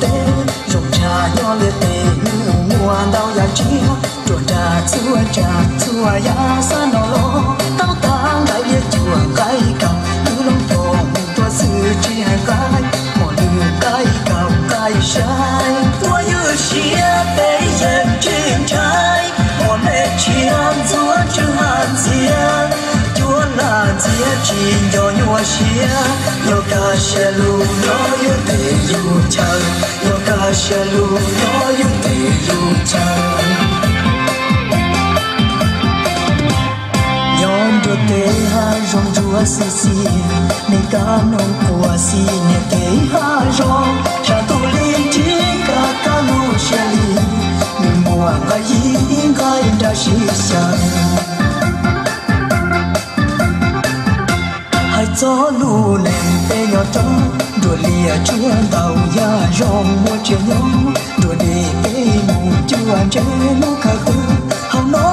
Teb zoo tshaj nyob liaj teb nws muaj ntau yam tsiaj, ruam nrag txhua tsav txhua yam xab no los tau tag nqaij liaj cuam nqaij kaus, twb loo pom mus tuaj xwb tsis hais nqaij, hmos lwm nqaij kaus nqaij saib. Tuaj ywj siab peb yeej tsis ntshai, hmos me tshiab ntxuav tswv haj ntxiag, cuab lag ntxiag tsis nco nyuaj siab, yog kaj siab lug nyob yug teb yug chaw, yog kaj siab lug nyob yug teb yug chaw. Nyob nruab teb haj zoo ntsuab xwb xwb, nej kab noog quas xim niam kev haj zoo, tshav ntuj li ntsib kaj kab lub siab li, nws muaj nqaij yig nqaij nrag sib xyaw. Hais txog lub neej peb nyob rau nruab liaj tsuag ntau yam zoo muaj tsev nyob, nruab dej peb mus cuab ntses lub khawv qwv, hauv no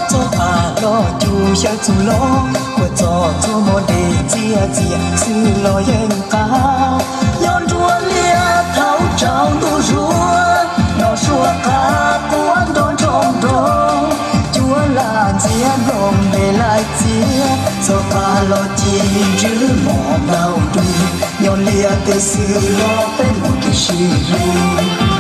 txoj qab los cuab xyaw txuj lom, kuas txog txhua hmo dej txias txias xwb los yeej qab. Nyob nruab liaj thaum tsaus ntuj zuag, noj suab qab quaj nrov nroo nroo, cuab lag ntxiag nplooj npe laij txiag, txoj qab los ci ntswg mos ntau dub, nyob liaj teb xwb los peb mus kev sib hlub.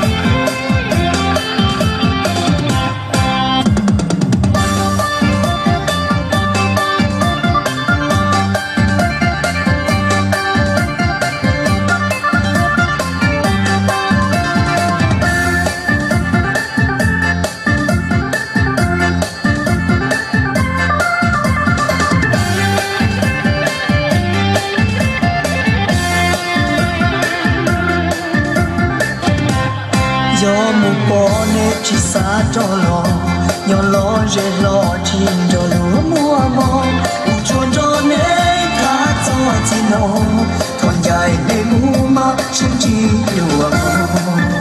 Yog mus pom nej tsis xav rov los, nyob los ze hlo tsis nrog luag muaj hmoo, kuv tsuas nrog nej tham txog txiv no, thov ncaim nej mus mas sib ntsib dua mus.